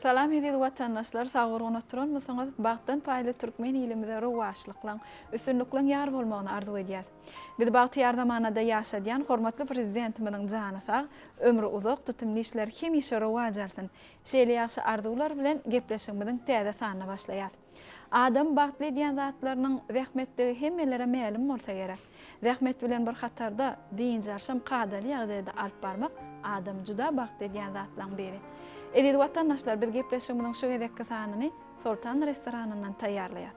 Salam eziz watandaşlar sag gurgun oturanmysyňyz bagtdan paýly türkmen ilimize rowaçlyklaň üstünlikleň ýar bolmagyny arzuw edýäs. Bizi bagtyýar zamanada ýaşadýan hormatly Prezidentimiziň jany sag, ömri uzak, tutumly işleri hemişe rowaç alsyn. Şeýle ýagşy arzuwlar bilen gepleşigimiziň täze sanyna başlaýas. Adamy bagtly edýän zatlarynyň zähmetdigi hemmelere mälim bolsa gerek. Zähmet bilen bir hatarda dynç alşam kadaly ýagdaýda alyp barmak adamy juda bagtly edýän zatlaryň biri. Eziz watandaşlar biz gepleşigimiziň şu gezekki sanyny Soltan restoranyndan taýýarlaýas.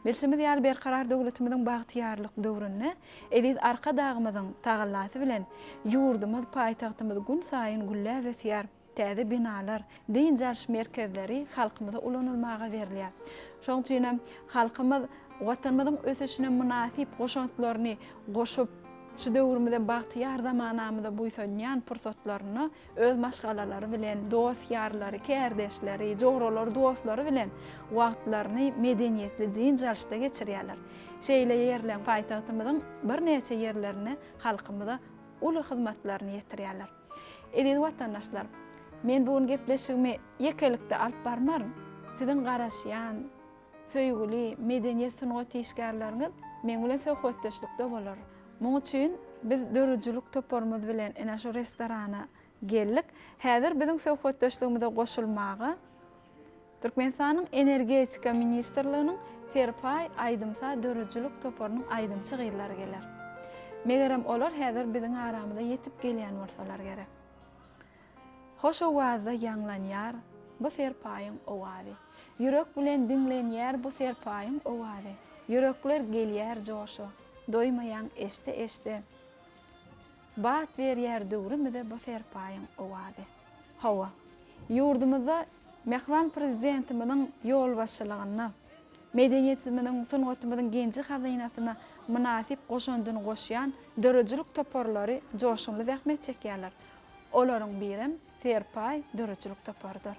Bilşimiz ýaly Berkarar döwletimiziň bagtyýarlyk döwründe eziz Arkadagymyzyň tagallasy bilen ýurdumyz, paýtagtymyz günsaýyn gülläp ösýär. Täze binalar, dynç alyş merkezleri halkymyza ulanylmaga berilýär. Şonuň üçin hem halkymyz Watanymyzyň ösüşine mynasyp goşantlaryny goşup, şu döwrümize, bagtyýar zamanamyza buýsanýan pursatlarynda öz maşgalalary bilen, dost-ýarlary, kärdeşleri, joralary, dostlary bilen wagtlaryny medeniýetli dynç alyşda geçirýärler. Şeýle ýerleň paýtagtymyzyň birnäçe ýerlerinde halkymyza uly hyzmatlaryny ýetirýärler. Eziz watandaşlar, men bu gün gepleşigimi ýekelikde alyp barmaryn. Siziň garaşýan, söýgüli medeniýet-sungat işgärleriňiz meň bilen söhbetdeşlikde bolar. Muň üçin biz döredijilik toparymyz bilen ine şu restorana geldik. Häzir biziň söhbetdeşligimize goşulmaga Türkmenistanyň Energetika ministrliginiň Serpaý aýdym-saz döredijilik toparynyň aýdymçy gyzlary geler. Megerem olar häzir biziň aramyza ýetip gelýän bolsalar gerek. Hoş owazda ýaňlanýar bu Serpaýyň owazy. Ýürek bilen diňlenýär bu Serpaýyň owazy. Ýürekler gelýär joşa, doýmaýaň eşde-eşde. Bat berýär döwrümize bu Serpaýyň owazy. Hawa, ýurdumyzda mähriban Prezidentimiziň ýolbaşçylygynda medeniýetimiziň, sungatymyzyň genji-hazynasyna mynasyp goşandyny goşýan döredijilik toparlary joşgunly zähmet çekýärler. Olaryň birem Serpaý döredijilik toparydyr.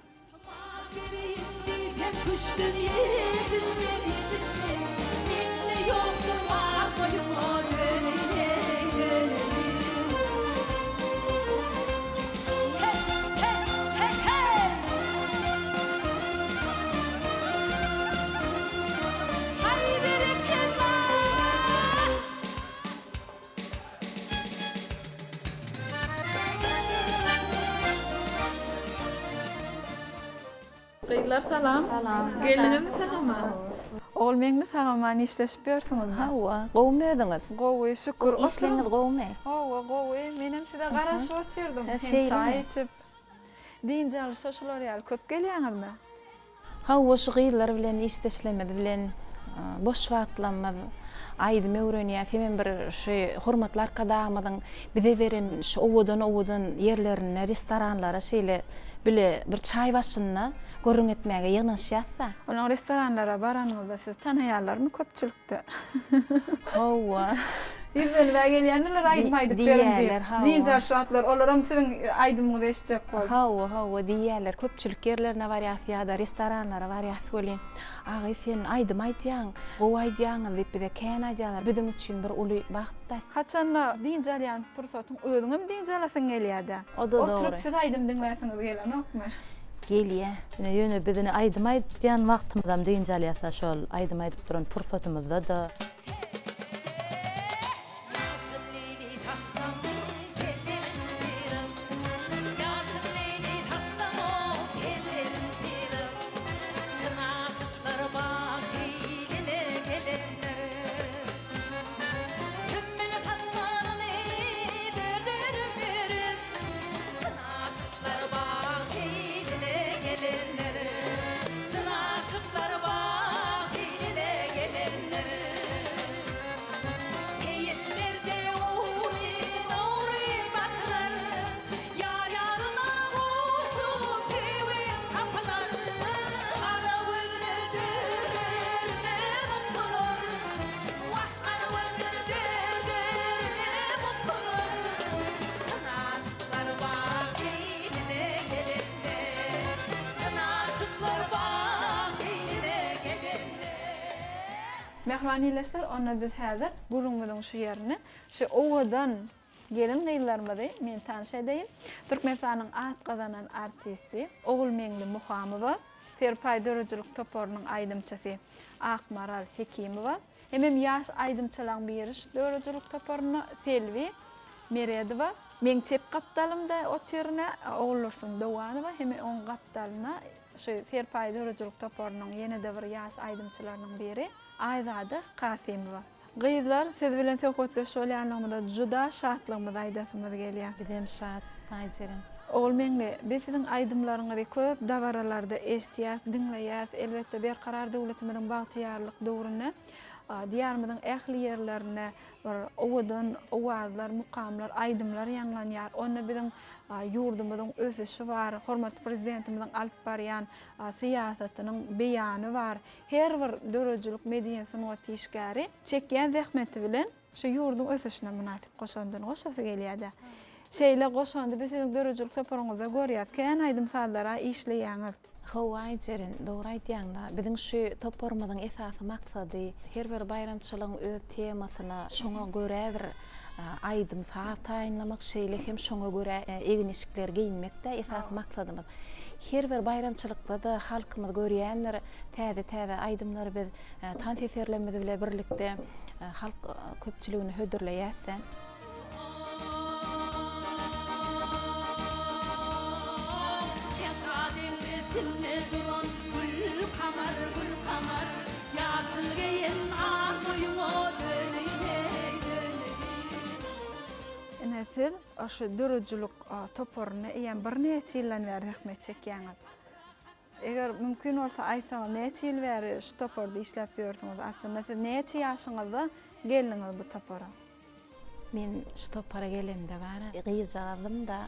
Gyzlar salam. Salam. Geldiňizmi sag-aman? Ogulmeňli sag-aman işleşip ýörsüňizmi? Hawa, gowumy özüňiz? Gowy, şükür. Işleňiz gowumy? Hawa, gowy. Menem size garaşyp oturdym. Hem çaý içip. Dynç alyşa şular ýaly köp gelýäňizmi? Hawa şu gyzlar bilen işdeşlerimiz bilen boş wagtlarymyz aýdym öwrenýäs hemem bir şu hormatly Arkadagymyzyň bize beren şu owadan owadan ýerlerinde restoranlara şeýle bile bir çaý başynda gürrüň etmäge ýygnanyşýas-da. Onuň restoranlara baranyňyzda sizi tanaýarlarmy köpçülikde? Hawa. Ýüzlenibä gelýändirler aýdym aýdyp beriň diýip. Diýýärler, hawa. Dynç alyş wagtlary olaram siziň aýdymyňyzy eşitjek bolup. Hawa, hawa diýýärler. Köpçülik ýerlerine barýas ýa-da restoranlara barýas welin, Agy sen aýdym aýdýaň, gowy aýdýaňyz diýip bize kän aýdýarlar. Biziň üçin bir uly bagt-da. Haçanda dynç alýan pursatyň özüňem dynç alasyň gelýär-dä. O-da dogry. Oturyp siz aýdym diňläsiňiz gelenokmy? Gelýär. Ine, ýöne biz ine aýdym aýdýan wagtymyzam dynç alýas-a, şol aýdym aýdyp duran pursatymyzda-da. Mähriban ildeşler, onda biz häzir gürrüňimiziň şu ýerine şu owadan. Gelin-gyzlarymyzy men tanyş edeýin. Türkmenistanyň at gazanan artisti Ogulmeňli Muhamowa, Serpaý döredijilik toparynyň aýdymçysy Akmaral Hekimowa, hemem ýaş aýdymçylaň biri şu döredijilik toparynda Selbi Meredowa. Meň çep gapdalymda otyryn Oguldursun Dowanowa heme oň gapdalynda şu Serpaý döredijilik toparynyň ýene-de bir ýaş aýdymçylarynyň biri Aýzada Kasymowa. Gyzlar, siz bilen söhbetdeş bolýanlygymyza juda şatlygymyzy aýdasymyz gelýär. Bizem şat, Aýjeren. Ogulmeňli, biz siziň aýdymlaryňyzy köp dabaralarda eşidýäs, diňleýäs. Elbetde, Berkarar döwletimiziň bagtyýarlyk döwründe Diýarymyzyň ähli ýerlerinde bir owadan owazlar, mukamlar, aýdymlar ýaňlanýar. Onda biziň ýurdumyzyň ösüşi bar, hormatly Prezidentimiziň alyp barýan syýasatynyň beýany bar. Her bir döredijilik, medeniýet, sungat işgäri çekýän zähmeti bilen şu ýurduň ösüşine mynasyp goşandyny goşasy gelýär-dä. Şeýle goşandy biz siziň döredijilik toparyňyzda görýäs. Kän aýdym-sazlara işleýäňiz. Hawa, Aýjeren, dogry aýdýaň-la. Biziň şu toparymyzyň esasy maksady her bir baýramçylygyň öz temasyna, şoňa görä bir aýdym-saz taýynlamak, şeýle hem şoňa görä egin-eşikleri geýinmek-dä esasy maksadymyz. Her bir baýramçylykda-da halkymyz görýändir, täze-täze aýdymlary biz tans eserlerimiz bile birlikde halk köpçüligine hödürleýäs-de. Sähra degresinde duran gül kamar, gül kamar, Ýaşyl geýen al boýuňa döneýin, eý, döneýin. Ine, siz şu döredijilik toparynda eýýäm birnäçe ýyldan bäri zähmet çekýäňiz. Eger mümkin bolsa aýtsaňyz, näçe ýyl bäri şu toparda işläp ýörsüňiz? Aslynda siz näçe ýaşyňyzda geldiňiz bu topara? Men şu topara gelemde bar-a, gyzjagazdym-da.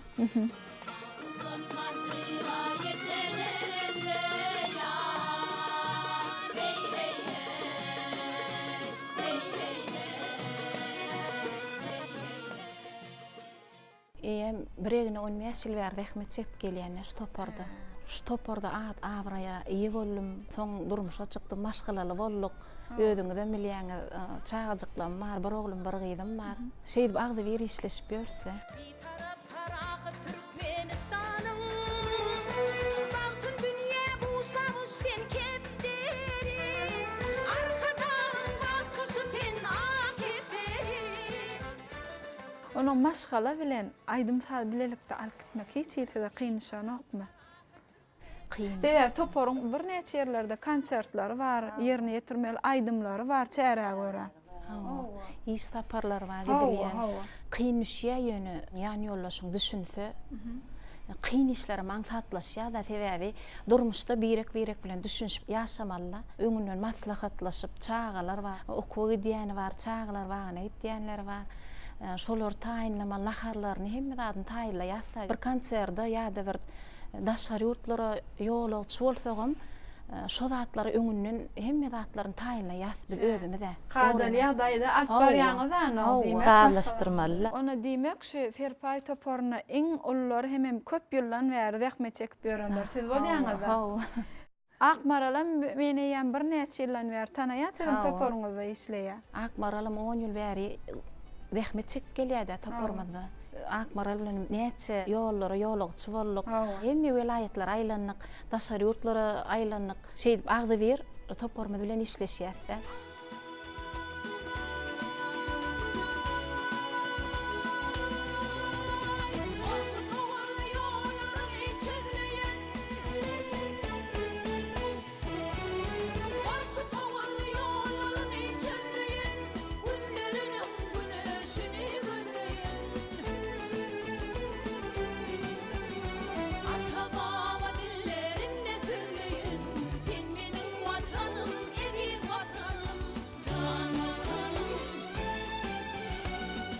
Eýýäm bir egne on bäş ýyl bäri zähmet çekip gelýän-de şu toparda. Şu toparda at-abraýa eýe boldum. Soň durmuşa çykdym, maşgalaly bolduk. Özüňizem bilýäňiz, çagajyklarym bar, bir oglum, bir gyzym bar. Şeýdip agzybir işleşip ýörüs-dä. Bitarap parahat Türkmenistanyň Bagtyn dünýä buşlagyş sen kepderi Arkadagyň bagt guşy sen ak kepderi. Onuň maşgala bilen aýdym-saz bilelikde alyp gitmek hiç hili size kyn düşenokmy? Kyn. Sebäbi toparyň birnäçe ýerlerde konsertleri bar, ýerine ýetirmeli aýdymlary bar çärä görä. Hawa. Iş saparlary bar gidilýän. Kyn düşýär ýöne ýan ýoldaşyň düşünse kyn işlerem aňsatlaşýar-da sebäbi durmuşda birek-birek bilen düşünişip ýaşamaly-da. Öňünden maslahatlaşyp çagalar bar, okuwa gidýäni bar, çagalar bagyna gidýänleri bar. Şolary taýynlamaly, naharlaryny hemme zadyny taýynlaýas-da. Bir konserde ýa-da bir daşary ýurtlara ýolagçy bolsagam şo zatlary öňünden hemme zatlaryny taýynlaýas biz özümiz-ä. Kadaly ýagdaýda alyp barýaňyz-a ony diýmek. Sazlaşdyrmaly-la. Onda diýmek şu Serpaý toparyna iň ululary hemem köp ýyldan bäri zähmet çekip ýörenler siz bolýaňyz-a? Hawa. Akmaralam men eýýäm birnäçe ýyldan bäri tanaýan siziň toparyňyzda işleýär. Akmaralam on ýyl bäri zähmet çekip gelýär-dä toparymyzda. Akmaral bilen näçe ýollara ýolagçy bolduk. Hemme welaýatlara aýlandyk, daşary ýurtlara aýlandyk. Şeýdip agzybir toparymyz bilen işleşýäs-dä. Gorkut ogul ýollaryny çözleýin, Günleriniň güneşini gözleýin. Ata-baba dillerinde sözleýin, Sen meniň Watanym, eziz Watanym, jan Watanym.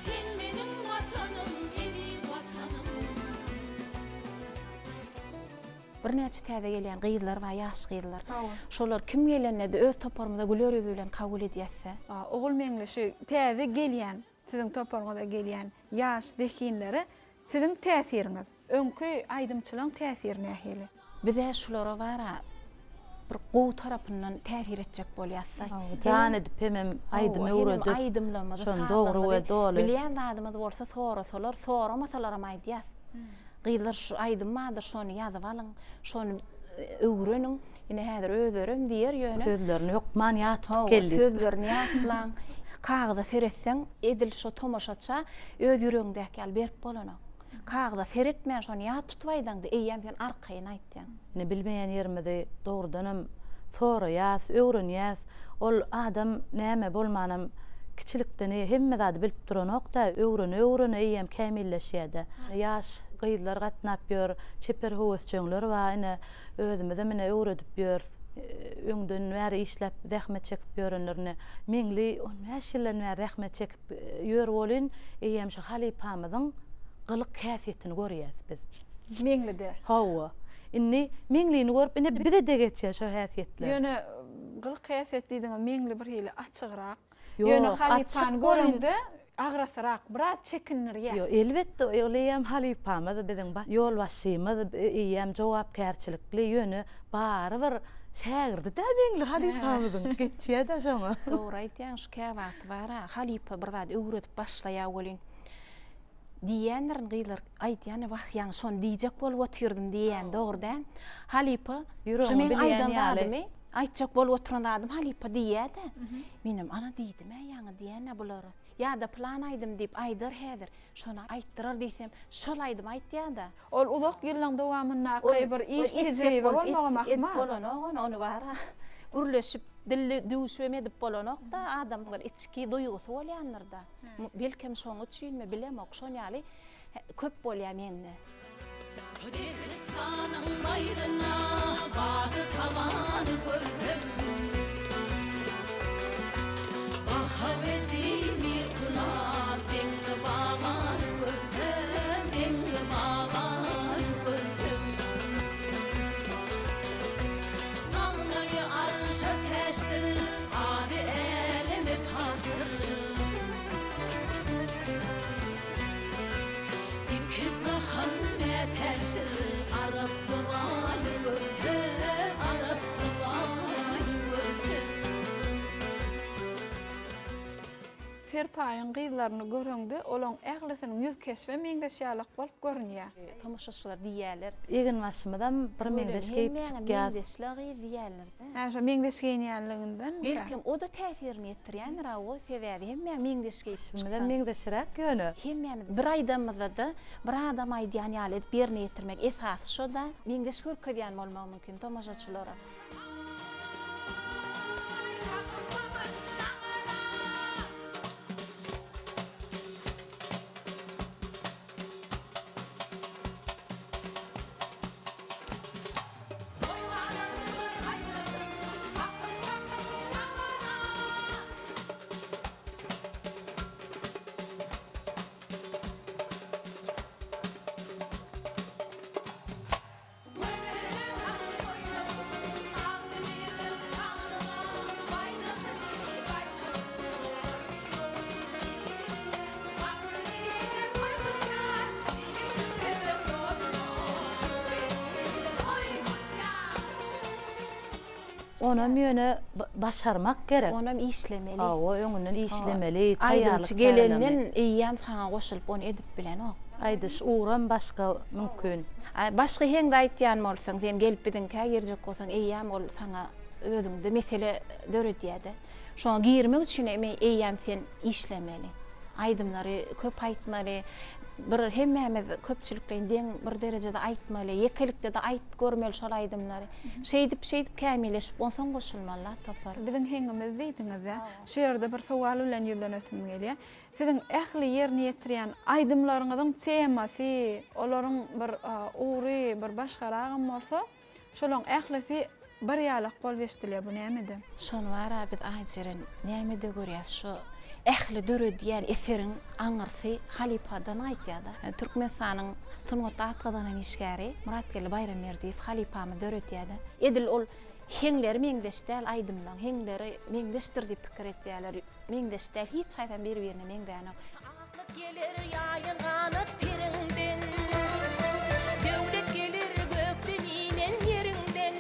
Sen meniň Watanym, eziz Watanym. Birnäçe täze gelýän gyzlar bar, ýaş gyzlar. Şolar kim gelende-de öz toparymyza güler ýüz bilen kabul edýäs-dä. Ogulmeňli şu täze gelýän, siziň toparyňyza gelýän ýaş zehinlere siziň täsiriňiz, öňki aýdymçylaň täsiri nähili? Biz-ä şulara bar-a bir. gowy tarapyndan täsir etjek bolýas-da. Jan edip hemem aýdym öwredip, aýdymlarymyzy, şony dogry we doly. Bilýän zadymyz bolsa sorasalar, soramasalaram aýdýas. Gyzlar şu aýdym bardyr, şony ýazyp alyň, şony öwreniň. Ine häzir özlerem diýer ýöne. Sözlerini hökman ýat tutup gel diýip. Sözlerini ýatlaň. Kagyza seretseň, edil şo tomaşaça öz ýüregiňdäki ýaly berip bolanok. Kagyza seretmän şony ýat tutup aýdaňda eýýäm sen arkaýyn aýtýaň. Ine bilmeýän ýerimizi dogrudanam soraýas, öwrenýäs. Ol adam näme bolmanam kiçilikden hemme zady bilip duranok-da, öwrene-öwrene eýýäm kämilleşýär-de. Ýaş gyzlar gatnap ýör, çeper höwesjeňler bar, ine özümizem ine öwredip ýörüs. Öňden bäri işläp, zähmet çekip ýörenler ine Meňli on bäş ýyldan bäri zähmet çekip Ýör welin, eýýäm şu halypamyzyň gylyk-häsiýetini görýäs biz. Meňlide. Hawa. Indi Meňlini görüp, ine bize-de geçýär şo häsiýetler. Ýöne gylyk-häsiýet diýdiňiz, Meňli bir hili açygrak. Ýok, Ýöne halypany açyk welin. göreňde agrasyrak, biraz çekindirýär. Ýok, elbetde, ol eýýäm halypamyz, biziň ýolbaşçymyz, eýýäm jogapkärçilikli, ýöne barybir şägirdi-dä Meňli halypamyzyň, geçýär-dä şoňa. Dogry aýdýaň, şu käwagty bar-a, halypa bir zat öwredip başlaýar welin, diýýändirin gyzlar, aýdýan, wah, ýaňy şony diýjek bolup otyrdym diýýän, dogry däl. Halypa, şu meň aýdan zadymy, aýtjak bolup oturan zadym halypa diýýä-de. Menem, ana diýdim-ä ýaňy diýen-ä bulara. Ýa-da pylan aýdym diýip aýdar häzir, şony aýtdyrar diýsem, şol aýdymy aýtýar-da. Ol uzak ýyllaň dowamyndaky bir iş tejribe bolmagam ahmal. Edip bolanok ony, ony bar-a gürleşip, dilli düwşübem edip bolanok-da, adamyň bir içki duýgusy bolýandyr-da. Belkem şoň üçinmi, bilemok, şon ýaly köp bolýar mende. Dehistanyň baýrynda bady-sabany görsem, Bahaweddin Mirkulan Deňňi babany görsem, Deňňi babany görsem. Maňlaýy arşa täçdir, ady äleme paşdyr. Iki jahan mätäçdir, arap zybany görsem, arap zybany görsem. Serpaýyň gyzlaryny göreňde, olaň ählisiniň ýüz keşbem meňzeş ýalak bolup görünýär. Tomaşaçylar diýýärler. Eginbaşymyzam bir meňzeş geýip Hemmäňe çykýas. meňzeşle gyz diýýärler-de. Hä, şo meňzeş geýinýänligindenmikä? Belkem, o-da täsirini ýetirýändir-a o, sebäbi hemmäň meňzeş geýip Keşbimizem çyksaň. meňzeşiräk ýöne. Hemmämiz bir aýdamyzda-da bir adam aýdýan ýaly edip ýerine ýetirmek esasy şo-da. Meňzeş görkezýän bolmagy mümkin tomaşaçylara. Gözeller hak oýnasyn, agzybirlik şanyna, Baýnasyn ili, baýnasyn, Agzybirlik toý tutýar, Gezek ýoluna toý tutýar. Onam ýöne başarmak gerek. Onam işlemeli. Hawa, öňünden işlemeli, taýýarlyk Aýdymçy gelenden eýýäm saňa goşulyp ony edip bilenok. Aýdyş ugram başga mümkin. Başga heňde aýtýan bolsaň, sen gelip biziňkä girjek bolsaň, eýýäm ol saňa özüňde mesele döredýär-de. Şoňa girmek üçin hem eýýäm sen işlemeli. Aýdymlary köp aýtmaly. Bir hemmämiz köpçülikleýin deň bir derejede aýtmaly. Ýekelikde-de aýt görmeli şol aýdymlary. Şeýdip, şeýdip kämilleşip, onsoň goşulmaly-da topar. Biziň heňimiz diýdiňiz-dä. Şu ýerde bir sowal bilen ýüzlenesim gelýär. Siziň ähli ýerine ýetirýän aýdymlaryňyzyň temasy, olaryň bir ugry bir başgaragam bolsa, şolaň ählisi bir ýalak bolup eşidilýär. Bu nämede? Şony bar-a biz Aýjeren nämede görýäs şu ähli döredýän eseriň aňyrsy halypadan gaýtýada. Türkmenistanyň sungatda at gazanan işgäri Myratgeldi Baýramberdiýew halypamyz döredýäde. Edil ol heňleri meňzeş däl aýdymlaň heňleri meňzeşdir diýip pikir etýäler. Meňzeş däl, hiç haýsam bir-birine meňzänok. Aklyk geler ýaýyl ganat periňden, Döwlet geler gökden inen ýeriňden.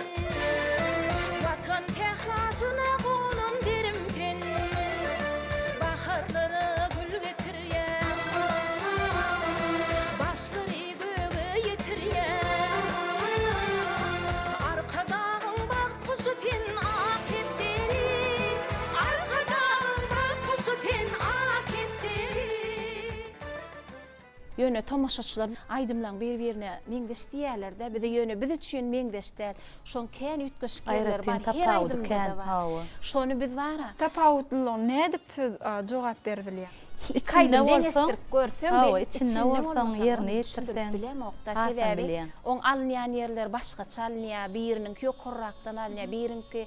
Ýöne tomaşaçylar aýdymlaň bir-birine meňzeş diýýärler-dä bize ýöne biz üçin meňzeş däl. Şoň kän üýtgeşik ýerleri Aýratyn bar, her tapawudy aýdymda-da kän, bar. hawa. Şony biz bar-a. Tapawutlylygyny nädip siz jogap beribilýäňiz? Iki aýdym Içinde bolsaň, deňeşdirip görseň hawa, we içinde içinde bolsaň, bolmasaň ýerine ony düşündirip ýetirseň, bilemok-da. hasam Sebäbi bilýäň. oň alynýan ýerleri başgaça alynýar, biriniňki ýokarrakdan alynýar, biriňki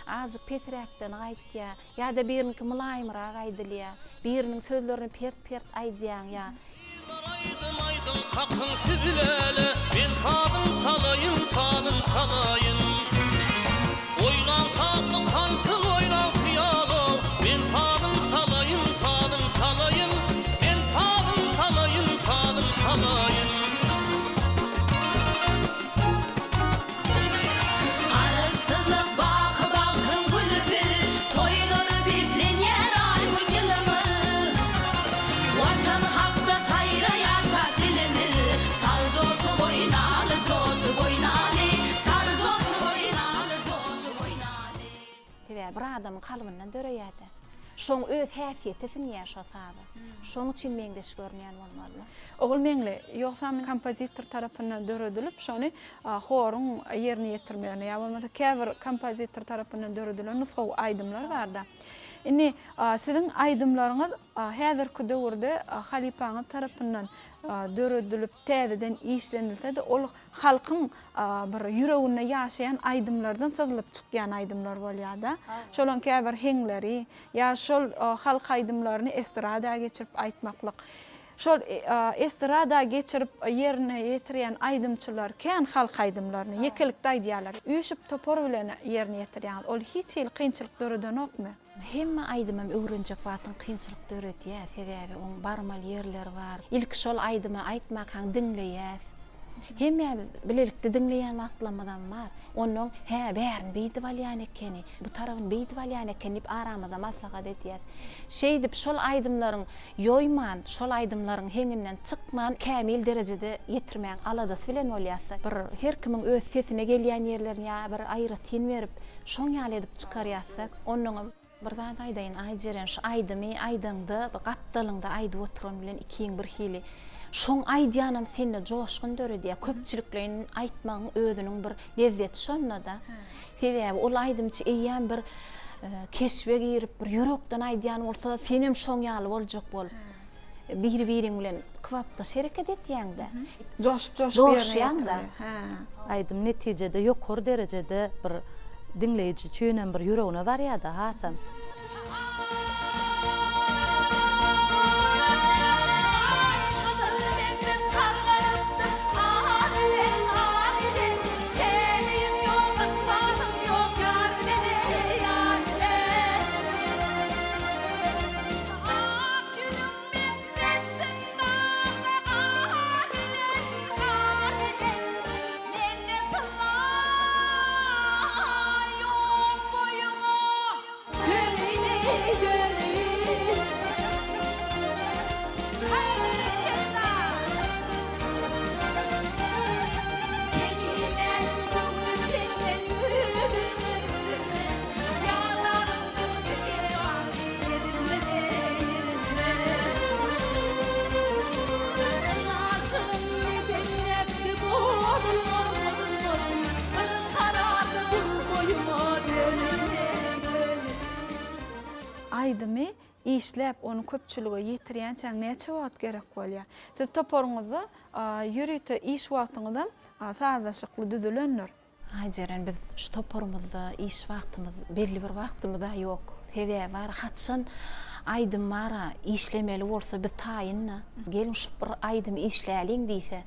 azajyk pesräkden gaýtýar. Ýa-da biriniňki mylaýymrak aýdylýar, biriniň sözlerini pert-pert aýdýaň ýa. Gyzlar aýdym aýdyň kakyň siz läle Men sazyn çalaýyn sazyn çalaýyn Oýnaň şatlyk tansyn oýnaň hyýalow Men sazyn çalaýyn sazyn çalaýyn Men sazyn çalaýyn sazyn çalaýyn. Garaşsyzlyk baky bagtyň güli biz, Toýlara beslenýär aý-gün ýylymyz. Watan hakda saýraýar şat dilimiz, Çal joşup oýnaly, joşup oýnaly, Çal joşup oýnaly, joşup oýnaly. Sebäbi bir adamyň kalbyndan döreýär-dä. Şoň öz häsiýeti siňýär şo saza. Şoň üçin meňzeş görünýän bolmaly. Ogulmeňli, ýogsam kompozitor tarapyndan döredilip, şony horuň ýerine ýetirmegine ýa bolmasa käbir kompozitor tarapyndan döredilen nusgawy aýdymlar bar-da. Indi siziň aýdymlaryňyz häzirki döwürde halypaňyz tarapyndan döredilip, täzeden işlenilse-de, ol halkyň bir ýüreginde ýaşaýan aýdymlardan syzylyp çykýan aýdymlar bolýar-da. Şolaň käbir heňleri ýa şol halk aýdymlaryny estrada geçirip aýtmaklyk. Şol estrada geçirip ýerine ýetirýän aýdymçylar kän halk aýdymlaryny ýekelikde aýdýarlar. Üýşüp topar bilen ýerine ýetirýäňiz. Ol hiç hili kynçylyk döredenokmy? Hemme aýdymam öwrenjek wagtyň kynçylyk döredýär, sebäbi oň barmaly ýerleri bar. Ilki şol aýdymy aýtmakaň diňleýäs. Hemmämiz bilelikde diňleýän wagtlarymyzam bar. Onnoň, hä, bärini beýdip alýan ekeni, bu tarabyny beýdip alýan ekeni diýip aramyzda maslahat edýäs. Şeýdip şol aýdymlaryň ýoýman, şol aýdymlaryň heňinden çykman kämil derejede ýetirmäň aladasy bilen bolýas-da. Bir her kimiň öz sesine gelýän ýerlerini ýa bir aýratyn berip, Şoň ýaly edip çykarýassak, onnoňam. Bir zat aýdaýyn, Aýjeren, şu aýdymy aýdaňda, gapdalyňda aýdyp oturan bilen ikiň bir hili. Şoň aýdýanam sende joşgun döredýär. Köpçülikleýin aýtmagyň özüniň bir lezzeti şonda-da. Sebäbi ol aýdymçy eýýäm bir keşbe girip, bir ýürekden aýdýan bolsa, senem şoň ýaly boljak bolup. Biri-biriň bilen kybapdaş hereket etýäň-dä. Joşup-joşup ýerine Joşýaň-da. ýetirýär. Hä. Aýdym netijede ýokary derejede bir diňleýji üçinem bir ýüregine barýar-da hasam. Gyzyl meňzip gargalypdyr al bilen, al bilen. Täleýim ýok, ykbalym ýok ýar bilen, eý, ýar bilen. Ak ýüzüň meňzetdim dagda gar bilen, gar bilen. Mende tylla ýok boýuňa döneýin, eý, döneýin. Heý, Keminäniň göwni senden üzülmez, üzülmez. Ýaranyň göwni perwan ezilmez, eý, ezilmez. Çyn aşygyň medeniýetli bozulmaz, bozulmaz. Bir kararda dur boýuma döneýin, eý, döneýin. Aýdymy Işläp, ony köpçülige ýetirýänçäň näçe wagt gerek bolýar? Siz toparyňyzda ýörite iş wagtyňyzam sazlaşykly düzülendir. Aýjeren, biz şu toparymyzda iş wagtymyz, belli bir wagtymyz-a ýok. Sebäbi bar, haçan aýdym bar-a, işlemeli bolsa biz taýyn-da. Geliň şu bir aýdymy işläliň diýse,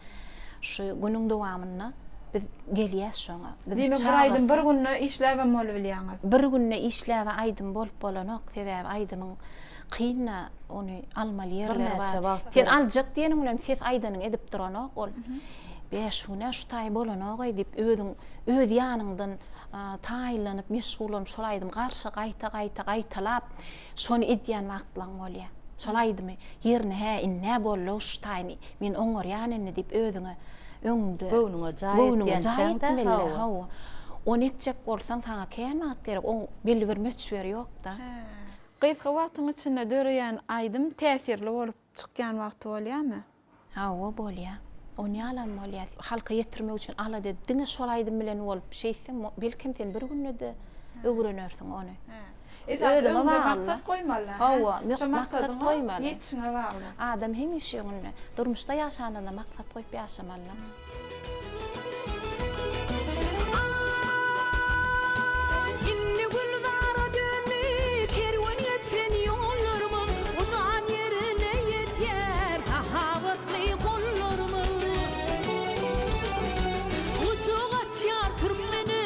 şu günüň dowamynda biz gelýäs şoňa. Bizi Diýmek, bir aýdym bir çagyrsa. günde işläbem bolubilýäňiz. Bir günde işläbe aýdym bolup bolanok, sebäbi aýdymyň kyn-da ony almaly ýerleri bar. Birnäçe wagt Sen gerek. aljak diýeniň bilen ses aýdanyňy edip duranok ol. Bä şu gün-ä şu taý bolanok-aý diýip özüň öz ýanyňdan taýynlanyp, meşgullanyp şol aýdymy garşy gaýta-gaýta gaýtalap şony edýän wagtlaň bolýar. Şol aýdymy ýerine hä indi-ä boldy-ow şu taýyny Men oňarýan indi diýip özüňe öňüňde Göwnüňe jaý göwnüňe jaý etýänçäň-dä, etmeli-dä, hawa. hawa. Ony etjek bolsaň saňa kän wagt gerek, oň belli bir möçberi ýok-da. Gysga wagtyň içinde döreýän aýdym täsirli bolup çykýan wagty bolýarmy? Hawa bolýa. Onýalam bolýa. Halka ýetirmek üçin alada edip diňe şol aýdym bilen bolup şeýtseň belkem sen bir günde-de öwrenersiň ony. Esasy öňde maksat goýmaly. Hawa, Şo maksat maksadyňa goýmaly. ýetişiňe bagly. Adam hemişe öňünde, durmuşda ýaşanynda maksat goýup ýaşamaly. Indi gülzara döndi kerwen geçen ýollarymyz, Uzan ýerine ýetýär sahawatly gollarymyz. Gujak açýar türkmene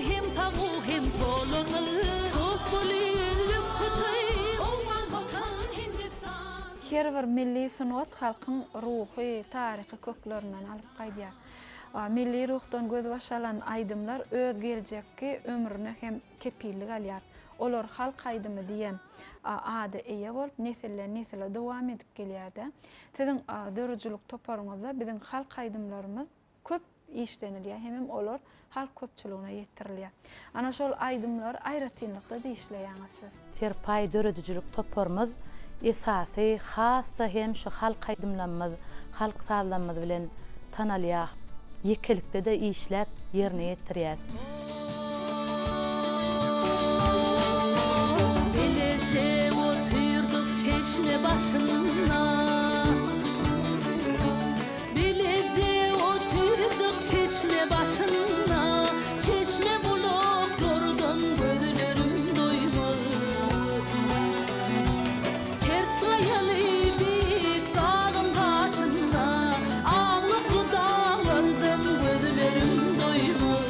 hem sagu hem sollarymyz, Dost boly özbek, hytaý, owgan, hotan, hindistan. Her bir milli sungat halkyň ruhy, taryhy köklerinden alyp gaýdýar. Milli ruhdan gözbaş alan aýdymlar öz geljekki ömrüne hem kepillik alýar. Olar halk aýdymy diýen ada eýe bolup, nesilden-nesile dowam edip gelýär-de. Siziň döredijilik toparyňyzda biziň halk aýdymlarymyz köp işlenilýär hemem olar halk köpçüligine ýetirilýär. Ana şol aýdymlary aýratynlykda-da işleýäňiz siz. Serpaý döredijilik toparymyz esasy has-da hem şu halk aýdymlamyz, halk sazlamyz bilen tanalýar. Ýekelikde-de işläp ýerine ýetirýäs. Bileje otyrdyk çeşme başynda. Bileje otyrdyk çeşme başynda, Çeşme bulaklardan gözlerim doýmaz. Kert gaýaly beýik dagyň gaşynda, Aglykly daglardan gözlerim doýmaz.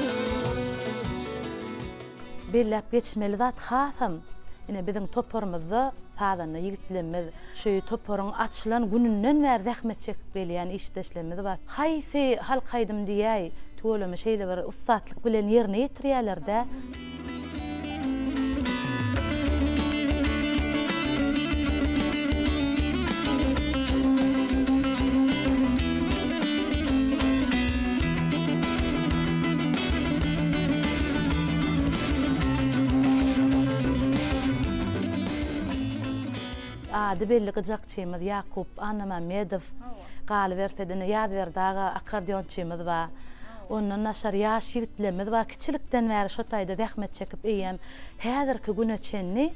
Belläp geçmeli zat hasam, ine biziň toparymyzda sazanda ýigitlerimiz, şu toparyň açylan gününden bäri zähmet çekip gelýän işdeşlerimiz bar. Haýsy halk aýdym diýäý, tüweleme şeýle bir ussatlyk bilen ýerine ýetirýärler-dä. Ady belli gyjakçymyz Ýakup Annamammedow, galyberse-de ine Ýazberdi aga akkordeonçymyz bar. Ondan daşary ýaş ýigitlerimiz bar. Kiçilikden bäri şo taýda zähmet çekip eýýäm häzirki güne çenli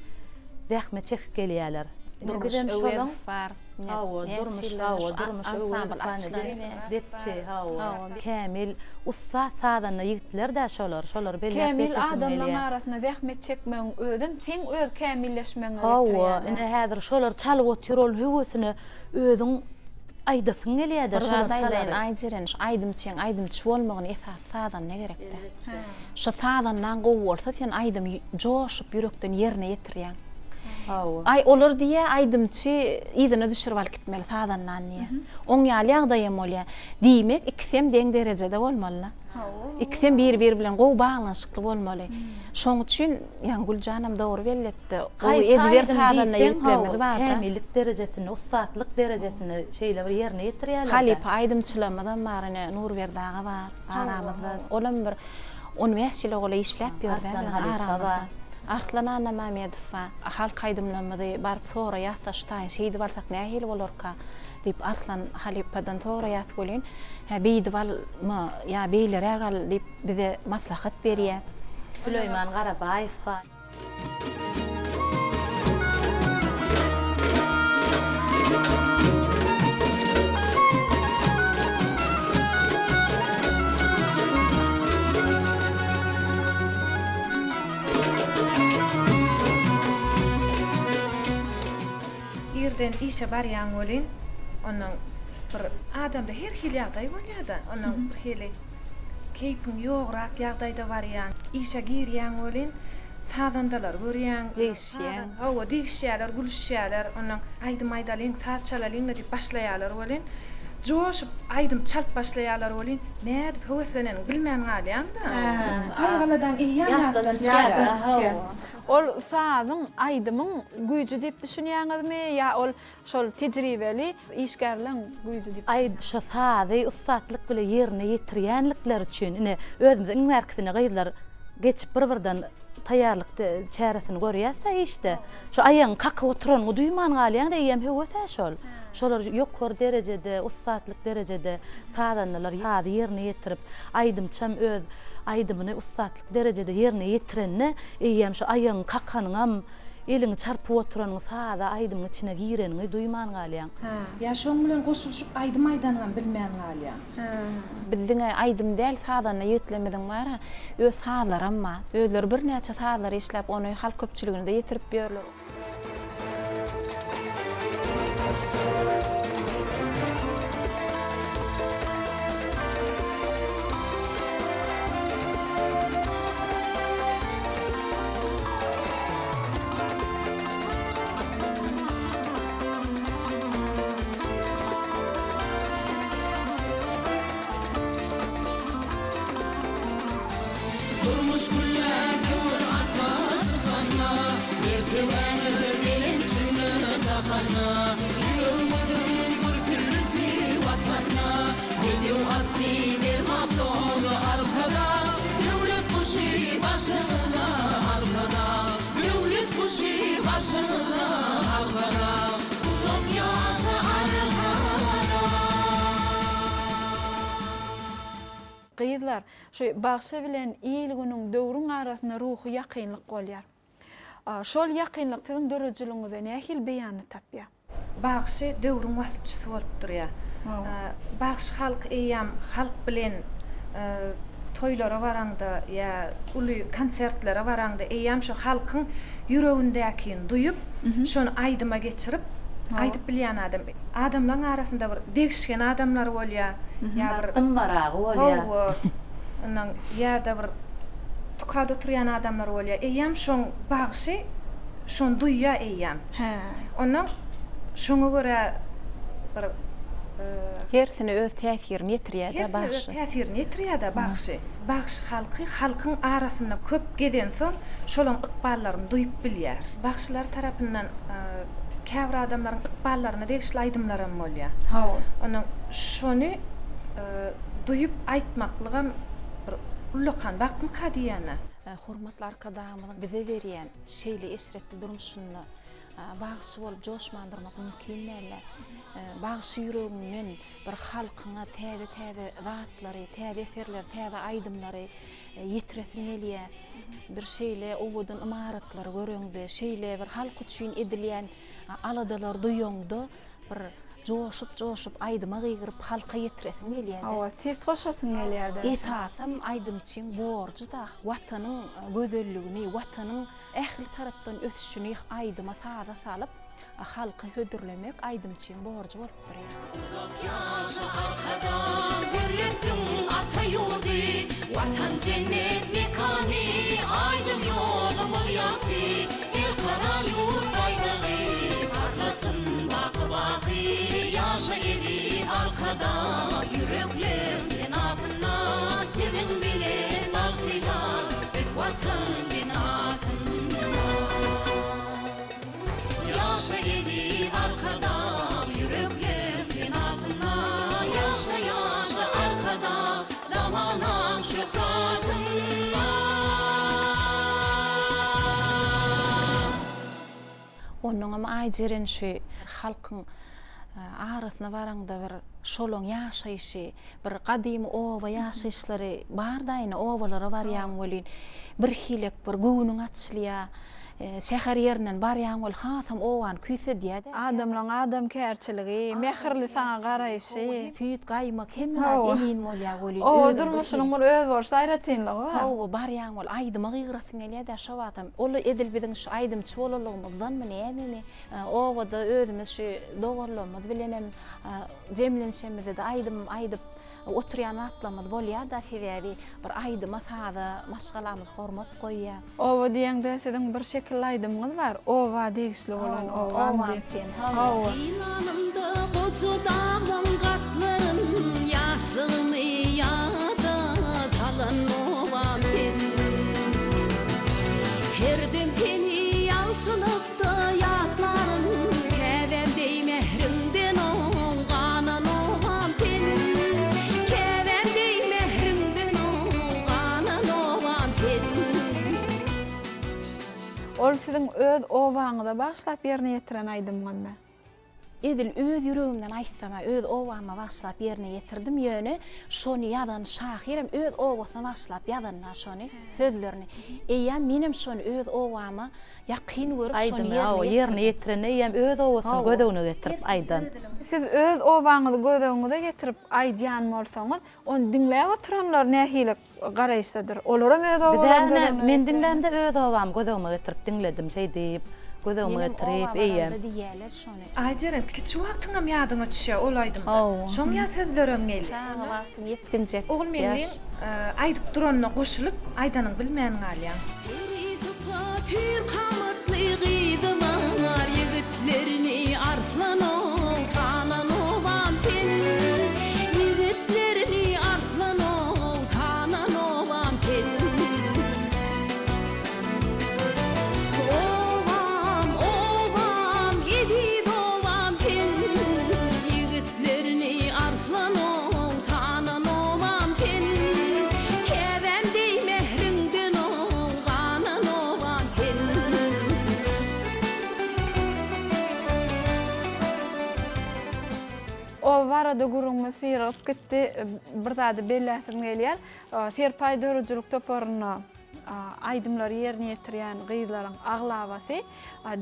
zähmet çekip gelýärler. Ine Durmuş bizem şolaň Öwezow bar. Ine Hawa, näçe Durmuş, ýyldan hawa, şu Durmuş ansambl Öwezow açylany bäri. Depçi, hawa. Hawa. Kämil, ussat sazanda ýigitler-dä şolar. Şolary belläp Kämil geçesim adamlaň gelýär. arasynda zähmet çekmegiň özem seň öz kämilleşmegiňe Hawa, getirýär. ine häzir şolar çalyp otyr, ol höwesine özüň aýdasyň gelýär-dä Bir şolar zat aýdaýyn, çalary. Aýjeren, şu aýdymçyň aýdymçy bolmagyny esasy sazanda gerekdä. Şo sazandaň gowy bolsa sen aýdymy joşup ýürekden ýerine ýetirýäň. Hawa. Aý olar diýýä aýdymçy yzyna düşürip alyp gitmeli sazandany diýýä. Oň ýaly ýagdaýam bolýa. Diýmek ikisem deň derejede bolmalyda. Ikisem bir-biri bilen gowy baglanyşykly bolmaly. Şoň üçin ýaňy Güljanam dogry belletdi. Gowy Haýsy ezber aýdym sazanda diýseň ýigitlerimiz hawa barda. kämillik derejesinde, ussatlyk derejesinde şeýle bir ýerine ýetirýärler-dä. Halypa aýdymçylarymyzam bar ine Nurberdi aga bar aramyzda. Olam bir 15 ýyla golaý işläp ýör-dä Arslan biziň halypa aramyzda. bar. Arslan Annamammedow bar. Halk aýdymlarymyzy baryp soraýas-da şu taýyn şeýdip alsak nähili bolarka diýip Arslan halypadan soraýas welin, hä beýdip alma ýa beýleräk al diýip bize maslahat berýär. Süleýman Garabaýew bar. Irden işe barýaň welin, onnoň bir adamda her hili ýagdaý bolýa-da, onnoň bir hili keýpiň ýograk ýagdaýda barýaň. Işe girýäň welin, sazandalary görýäň. Degişýäň. Hawa, degişýärler, gülüşýärler. Onnoň aýdym aýdalyň, saz çalalyň-da diýip başlaýarlar welin, joşup aýdym çalyp başlaýarlar welin, nädip höwesleneniňi bilmän galýaň-da. Gaýgyladaň eýýäm ýatdan çykýar. Ol sazyň, aýdymyň güýji diýip düşünýäňizmi ýa ol şol tejribeli işgärleň güýji diýip Aý, şo sazy ussatlyk bile ýerine ýetirýänlikleri üçin, ine, özümiz iň bärkisine gyzlar geçip bir-birden. taýýarlyk çäresini görýäs-dä işde. Şo aýagyňy kakyp oturanyňy duýman galýaň-da, eýýäm höwes-ä şol. Şolar ýokary derejede, ussatlyk derejede sazandalar sazy ýerine ýetirip, aýdymçam öz aýdymyny ussatlyk derejede ýerine ýetirende, eýýäm şo aýagyňy kakanyňam, eliňi çarpyp oturanyňy saza, aýdymyň içine gireniňi duýman galýaň. Ýa şoň bilen goşulyşyp aýdym aýdanyňam bilmän galýaň. Biz diňe aýdym däl, sazanda ýigitlerimiziň bar-a, öz sazlaram bar. Özleri birnäçe sazlary işläp, ony halk köpçüligine-de ýetirip ýörler. Durmuş güllär döwür ata çykanda, Mertebämiz belent jümle jahanda, Ýüregimiziň gürsüldisi Watanda, Bedew atly zerbap donly Arkadag, Döwlet guşy başyňyzda Arkadag, Döwlet guşy başyňyzda Arkadag, Uzak ýaşa Arkadag! Gyzlar, şu bagşy bilen il-günüň, döwrüň arasynda ruhy ýakynlyk bolýar. Şol ýakynlyk siziň döredijiligiňizde nähili beýanyny tapýar? Bagşy döwrüň waspçysy bolup durýar. Bagşy halk eýýäm halk bilen toýlara baraňda ýa uly konsertlere baraňda eýýäm şo halkyň ýüregindäkini duýup, şony aýdyma geçirip aýdyp bilýän adam. Adamlaryň arasynda bir degişgen adamlar bolýar, ýa bir Dymmaragy bolýar. Hawa. Ondan ýa-da bir tukat oturýan adamlar bolýar. Eýýäm şoň bagşy şony duýýar eýýäm. Hä. Ondan şoňa görä bir Hersine öz täsirini ýetirýär-dä bagşy. Hersine öz täsirini ýetirýär-dä bagşy. Bagşy halky halkyň arasynda köp gezensoň, şolaň ykballaryny duýup bilýär. Bagşylar tarapyndan käbir adamlaryň ykballaryna degişli aýdymlaram bolýar. Hawa. Ondan şony duýup aýtmaklygam bir ullakan bagtmyka diýýän-ä. Hormatly Arkadagymyzyň bize berýän şeýle eşretli durmuşynda bagşy bolup joşman durmak mümkin däldi. Bagşy ýüregiňden bir halkyňa täze-täze zatlary, täze eserleri, täze aýdymlary ýetiresiň gelýär. Bir şeýle owadan ymaratlary göreňde, şeýle bir halk üçin edilýän aladalary duýaňda bir joşup-joşup aýdyma gygyryp halka ýetiresiň gelýär-de. Hawa, ses goşasyň gelýär-de. Esasam aýdymçyň borjy-da Watanyň gözelligini, Watanyň ähli tarapdan ösüşini aýdyma, saza salyp, halka hödürlemek aýdymçyň borjy bolup durýar. Uzak ýaşa Arkadag, gürletdiň ata ýurdy, Watan jennet mekany, aýdyň ýolumyz ýagty, Berkarar ýurt baýdagy parlasyn baky-baky, Ýaşa eziz Arkadag, ýürekleň senasynda, Siziň bilen bagtyýar biz Watan binasynda. Ýaşa eziz Arkadag, ýürekleň senasynda, Ýaşa, ýaşa Arkadag, zamanaň şöhratynda. Onnoňam Aýjeren şu halkyň arasyna baraňda bir şolaň ýaşaýşy, bir gadymy oba ýaşaýyşlary bar-da ine obalara barýaň welin birhilek bir göwnüň açylýar. Şäher ýerinden barýaň weli hasam obany küýsedýär-dä. Adamlaň adamkärçiligi, mähirli saňa garaýşy. Süýt, gaýmak hemme zat emin bolýar welin. Oba durmuşynyň bir özboluşly aýratynlygy bar. Hawa, barýaň weli aýdyma gygyrasyň gelýär-dä şo wagtam. Ol edil biziň şu aýdymçy bolanlygymyzdanmy nämemi, obada özümiz şu doganlarymyz bilenem jemlenişemizde-de aýdym aýdyp oturýan wagtlarymyz bolýar-da, sebäbi bir aýdyma, saza maşgalamyz hormat goýýar. Oba diýeňde siziň bir şekilli aýdymyňyz bar, oba degişli bolan obam Obam diýip. sen. Hawa. Synanymda goja daglaň gatlaryn, Ýaşlygymy ýada salan obam sen. Her dem seni ýagşylykda ýatlaryn, Käbäm deý mähriňden ganan obam sen. Käbäm deý mähriňden ganan obam sen. Ol siziň öz obaňyza bagyşlap ýerine ýetiren aýdymyňyzmy? Edil öz ýüregimden aýtsam-a, öz obama bagyşlap ýerine ýetirdim, ýöne şony ýazan şahyrem öz obasyna bagyşlap ýazan-da şony, sözlerini. Eýýäm menem şony öz obama ýakyn görüp şony Aýdymy, hawa, ýerine ýerine ýetirende eýýäm öz obasyny göz öňüne getirip aýdan. Siz öz obaňyzy göz öňüňize getirip aýdýan bolsaňyz, ony diňläp oturanlar nähili garaýyşdadyr. Olaram öz obalaryny göz öňüne Men diňlämde öz obamy göz öňüme getirip diňledim şeý diýip göz öňüme Menem getirip oba eýýäm. baranda diýýäler şony. Aýjeren, kiçi wagtyňam ýadyňa düşýär ol aýdymda. Şoň ýa sözlerem gelýär. Çaga wagtyň ýetginjek Ogulmeňliň ýaş. aýdyp duranyna goşulyp aýdanyňy bilmän galýaň. Peri sypat hüýr kamatly gyzy bar ýigitlerini arslanow sanan obam sen ýigitlerini arslanow sanan obam sen Obam obam eziz obam sen ýigitlerini arslanow sanan obam sen Käbäm deý mähriňden ow ganan obam sen. Oba barada gürrüňimiz syrygyp gitdi. Bir zady belläsim gelýär. Serpaý döredijilik toparynda aýdymlary ýerine ýetirýän gyzlaryň aglabasy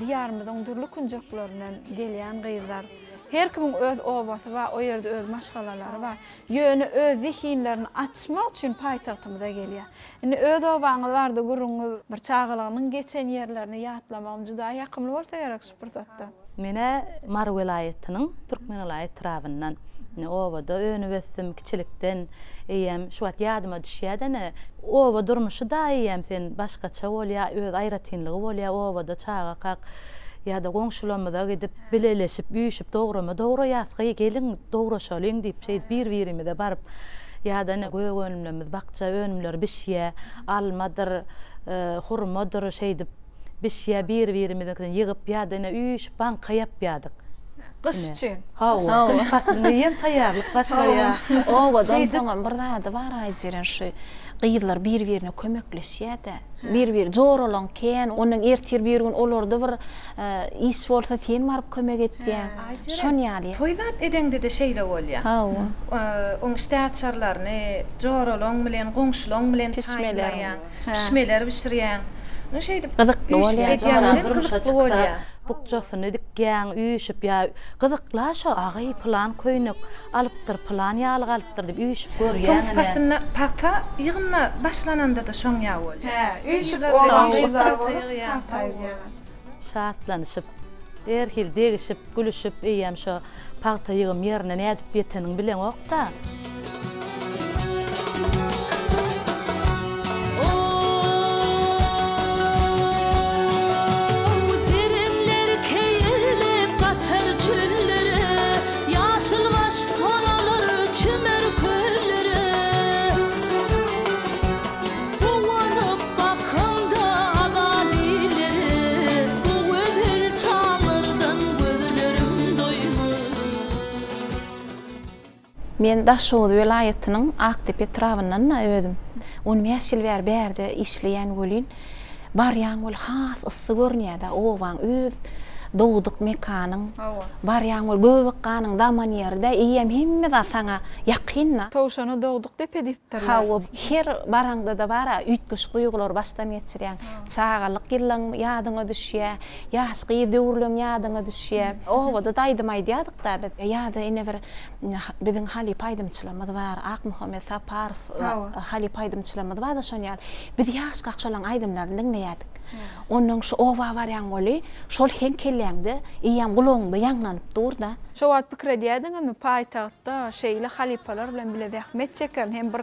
Diýarymyzyň dürli künjeklerinden gelýän gyzlar. Her kimiň öz obasy bar, o ýerde öz maşgalalary bar. Ýöne öz zehinlerini açmak üçin paýtagtymyza gelýär. Indi öz obaňyz barada gürrüňiňiz, bir çagalygynyň geçen ýerlerini ýatlamagym juda ýakymly bolsa gerek şu pursatda. Men-ä Mary welaýatynyň Türkmengala etrabyndan. Ine, obada önüp-ösdüm, kiçilikden. Eýýäm şu wagt ýadyma düşýär-de, ine, oba durmuşy-da eýýäm sen başgaça bolýar, öz aýratynlygy bolýar obada çagakak ýa-da goňşularymyza gidip, bileleşip, üýşüp dograma dograýas, gyý, geliň, dograşalyň diýip, şeýdip bir-birimize baryp, ýa-da ine, gök önümlerimiz, bakja önümleri bişýär, almadyr, hurmadyr, şeýdip bişýär, bir-birimiziňkiden ýygyp ýa-da ine, üýşüp banka ýapýardyk. Gyş üçin. Hawa, gyş paslyna ýene taýýarlyk başlaýar. Owadan soňam bir zady bar Aýjeren şu gyzlar bir-birine kömekleşýär-de. Bir-bir joralaň kän, ondan ertir bir gün olarda bir iş bolsa sen baryp kömek etýäň. Şon ýaly. Toý zat edeňde-de şeýle bolýar. Hawa. Oň işdäaçarlaryny joralaň bilen, goňşulaň bilen taýynlaýaň. Pişmeler bişirýäň. Nu şeýdip Gyzykly bolýar. Edýäň gyzykly bolýar. Bukjasyny dikýäň, üýşüp ýa gyzykla şo agaý pylan köýnek alypdyr, pylan ýalyk alypdyr diýip üýşüp görýäň Tomus ine. paslynda pagta ýygyma başlananda-da şoň ýaly bolýar. Hä, üýşüp obaň gyzlary bolup pagta ýygýarlar. Şatlanyşyp, her hili degişip, gülüşip eýýäm şo pagta ýygym ýerine nädip ýeteniňi bileňok-da. Jerenler keýirlip gaçar çöllere, Ýaşylbaş sonalar çümer köllere. Guwanyp bakamda azat illere, Bu gözel çaglardan gözlerim doýmaz. Men Daşoguz welaýatynyň Akdepe etrabyndan-da özüm. On bäş ýyl bäri bärde işleýän welin, barýaň weli has yssy görünýär-dä, obaň, öz dogduk mekanyň. Barýaň weli göbek ganyň daman ýeri-dä, eýýäm hemme zat saňa ýakyn-da. Towşana dogduk depe diýipdirler. Hawa, her baraňda-da bar-a, üýtgeşik duýgulary başdan geçirýäň. Çagalyk ýyllaň ýadyňa düşýär, ýaş gyz döwürleň ýadyňa düşýär. Obada-da aýdym aýdýardyk-da biz. Ýa-da ine bir Biziň halypa aýdymçylarymyz bar, Akmuhammet Saparow halypa aýdymçylarymyz bar-da şon ýaly. Biz ýaşkak şolaň aýdymlaryny diňleýärdik. Onnoň şu oba barýaň weli, şol heň kelläňde, eýýäm gulagyňda ýaňlanyp dur-da. Şo wagt pikir edýärdiňizmi, paýtagtda şeýle halypalar bilen bile zähmet çekerin hem bir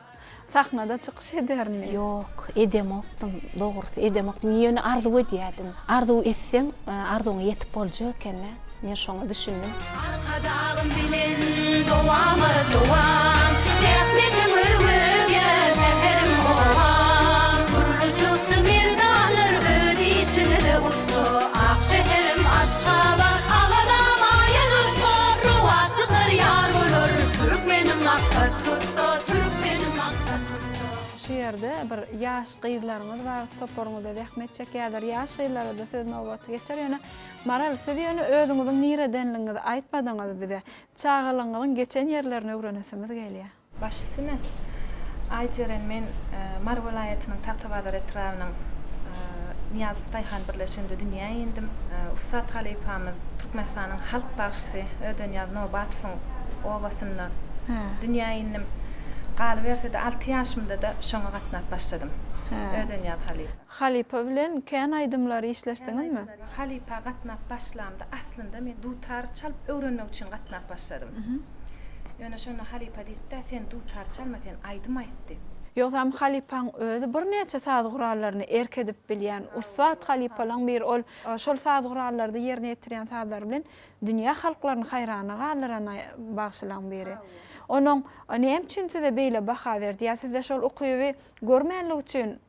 sahnada çykyş ederin diýip? Ýok, edemokdym, dogrusy edemokdym. Ýöne arzuw edýärdim. Arzuw etseň, arzuwyňa ýetip boljak eken-dä. Men şoňa düşündim. Arkadagym bilen dowamat dowam, Zähmetiň öwürýär şäherim obam. Gurluşykçy merdanlar öz işiňize ussa, Ak şäherim Aşgabat, Awadam aýa nusga, Rowaçlyklar ýar bolar, Türkmenim maksat tutsa, Türkmenim maksat tutsa. Şu ýerde. ýerde bir ýaş gyzlaryňyz bar, toparyňyzda zähmet çekýärler. Ýaş gyzlara-da söz nobaty geçer. Ýöne Maral, siz ýöne özüňiziň niredenligiňizi aýtmadyňyz bize. Çagalygyňyzyň geçen ýerlerini öwrenesimiz gelýär. Baş üstüne. Aýjeren men Mary welaýatynyň Tagtabazar etrabynyň Nyýazow daýhan birleşiginde dünýä indim. Ussat halypamyz, Türkmenistanyň halk bagşysy Ödenýaz Nobatowyň obasynda dünýä indim. Galyberse-de alty ýaşymda-da şoňa gatnap başladym. Ödenýaz halypa. Halypa bilen kän aýdymlary işleşdiňizmi? Halypa gatnap başlamda aslynda men dutar çalyp öwrenmek üçin gatnap başladym. Ýöne şonda halypa diýipdi-ä, sen dutar çalma, sen aýdym aýt diýip. Ýogsam halypaň özi birnäçe saz gurallaryny erk edip bilýän ussat halypalaň biri ol şol saz gurallarda ýerine ýetirýän sazlary bilen dünýä halklaryny haýrana galdyran bagşylaň biri. Onuň näme üçin size beýle baha berdi ýa sizde şol ukyby Görmänligi üçin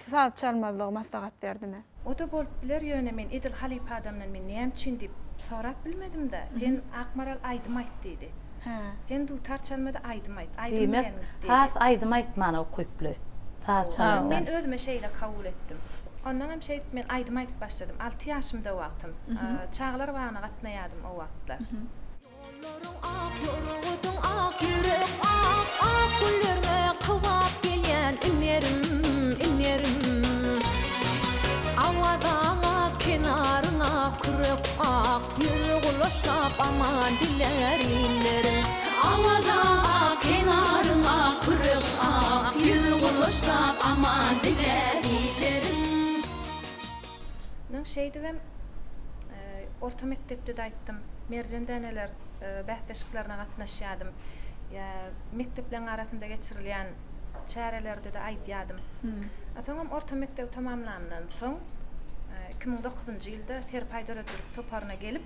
saz çalmazlygy maslahat berdimi? O-da bolup biler, ýöne men edil halypa adamdan men näme üçin diýip sorap bilmedim-de. Sen Akmaral aýdym aýt diýdi. Sen dutar çalma-da aýdym aýt. Aýdym Diýmek, bilen git diýdi. has aýdym aýtmana ukyply. Saz çalardan. Men özüme şeýle kabul etdim. Ondan hem şeýdip men aýdym aýdyp başladym. Alty ýaşymda wagtym. Çagalar bagyna gatnaýardym o wagtlar. Ýollaryň ak, ýorgudyň ak, ýürek ak, ak güllerňe kybap gelýän inerim, inerim. Awazaň ak, kenaryň ak, kürek ak, ýüzi gulaçlap aman dilär illerim. Awazaň ak, kenaryň ak, kürek ak, ýüzi gulaçlap aman dilär illerim. Nyň şeýdibem orta mekdepde-de aýtdym. Merjen däneler bäsleşiklerine gatnaşýardym. Ýa mekdepleriň arasynda geçirilýän çärelerde-de aýdýardym. Soňam orta mekdebi tamamlandan soň 2009-njy ýylda Serpaý döredijilik toparyna gelip,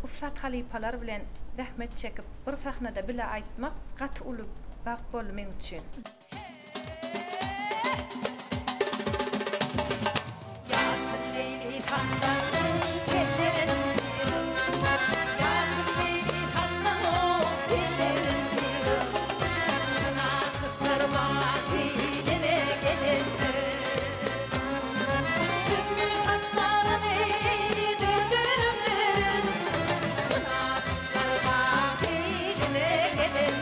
ussat halypalar bilen zähmet çekip, bir sahnada bile aýtmak gaty uly bagt boldy meň üçin. Ýaşyl leýli saçlaryň tellerinde Ýaşyl leýli saçlaryň tellerinde Çyn aşyklar baky gelendir Sümmül saçlaryny döndürümdir Çyn aşyklar baky gelendir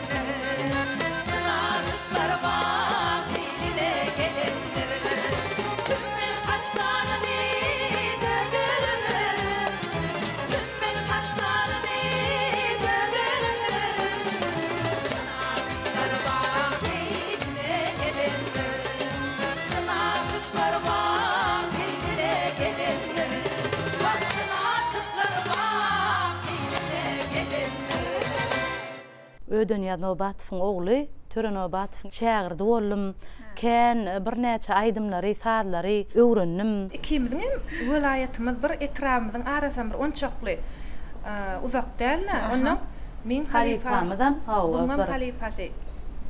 Çyn aşyklar baky gelendir Sümmül saçlaryny döndürümdir Sümmül saçlaryny döndürümdir Çyn aşyklar baky gelendir Çyn aşyklar baky gelendir Wah çyn aşyklar baky gelendir. Ödenýaz Nobatowyň ogly Töre Nobatowyň şägirdi boldum. Kän birnäçe aýdymlary, sazlary öwrendim. Ikimiziň hem welaýatymyz bir, etrabymyzyň arasam bir onçakly uzak däl-de. Onnoň meň halypam, Halypamyzam, hawa, buňam bir. halypasy.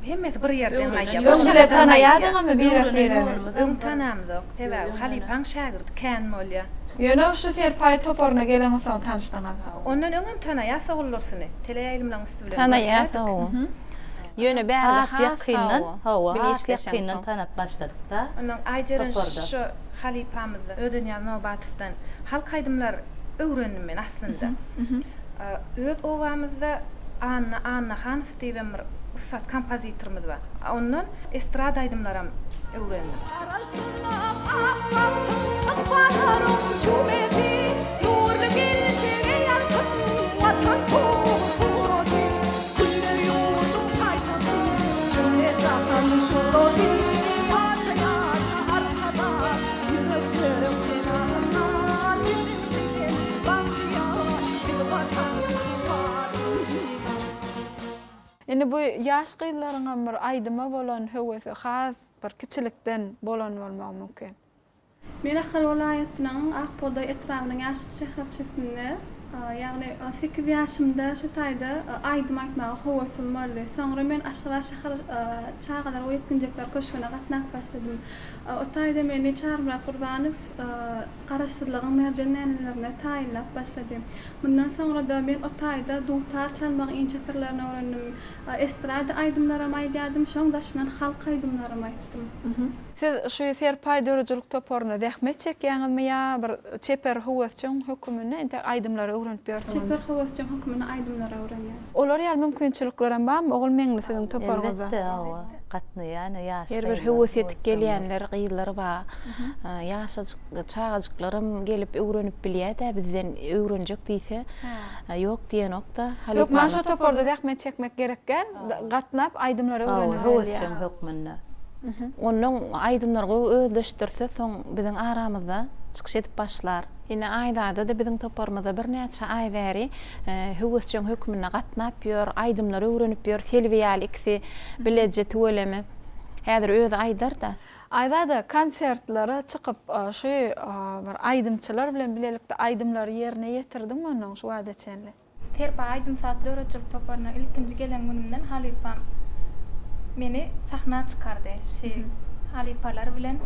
Hemmesi bir ýerden gaýdýar. Öň şeýle tanaýadyňyzmy birek-biregi? Öň tanamzok. Sebäbi halypaň şägirdi kän bolýar. Ýöne şu Serpaý toparyna geleňizsoň tanyşdyňyz. Ondan öňem tanaýas Oguldursuny. Teleýaýlymlaryň üsti bilen Tanaýas görýärdik. hawa. Ýöne bärde Has has ýakyndan, hawa hawa, bile has işleşeňsoň. ýakyndan tanap başladyk-da Ondan Aýjeren toparda. şu halypamyzdan, Ödenýaz Nobatowdan halk aýdymlar öwrendim men aslynda. Öz obamyzda Anna Annahanow diýibem bir ussat kompozitorymyz bar. Ondan estrada aýdymlaram öwrendim. Garaşsyzlyk ak bagtyň, ykballaryň çüwmesi, Nurly geljege ýalkym, Watan togy tugrasy. Güller ýurduň paýtagty, jümle-jahan şugrasy. Ýaşa, ýaşa Arkadag, ýürekleriň senasynda. Sensiz hem bagtyýar, biz Watan kuwwatynda. Indi bu ýaş gyzlaryňam bir aýdyma bolan höwesi has bir kiçilikden bolan bolmagy mümkin. Men Ahal welaýatynyň Ak bugdaý etrabynyň Ýaşyl şäherçesinde. Ýagny sekiz ýaşymda şu taýda aýdym aýtmaga höwesim boldy. Soňra men Aşgabat şäher çagalar we ýetginjekler köşgüne gatnap başladym. O taýda meni Çarymyrat Gurbanow Garaşsyzlygyň merjen dänelerine taýynlap başlady. Mundan soňra-da men o taýda dutar çalmagyň inçe syrlaryny öwrendim. Estrada aýdymlaram aýdýardym, şoň daşyndan halk aýdymlaram aýtdym. Siz şu Serpaý döredijilik toparynda zähmet çekýäňizmi ýa bir çeper höwesjeň höküminde entek aýdymlary öwrenip ýörsüňizmi? Çeper höwesjeň höküminde aýdymlary öwrenýän. Olar ýaly mümkinçiliklerem barmy Ogulmeňli siziň toparyňyzda? Elbetde, hawa, gatnaýan ýaş Her bir höwes ýetik gelýänler gyzlar bar. Ýaşajyk çagajyklaram gelip öwrenip bilýä-dä bizden öwrenjek diýse, ýok diýenok-da. Hökman şo toparda zähmet çekmek gerek däl, gatnap aýdymlary öwrenip Hawa, höwesjeň hökmünde. Onnoň aýdymlary gowy özleşdirse soň biziň aramyzda çykyş edip başlar. Ine Aýzada-da biziň toparymyzda birnäçe aý bäri höwesjeň hökmünde gatnap ýör, aýdymlary öwrenip ýör, Selbi ýaly ikisi bileje tüweleme. Häzir özi aýdar-da. Aýzada konsertlere çykyp şu bir aýdymçylar bilen bilelikde aýdymlary ýerine ýetirdiňmi onnoň şu wagta çenli? Serpaý aýdym-saz döredijilik toparyna ilkinji gelen günümden halypam meni sahna çykardy. Şi halypalar bilen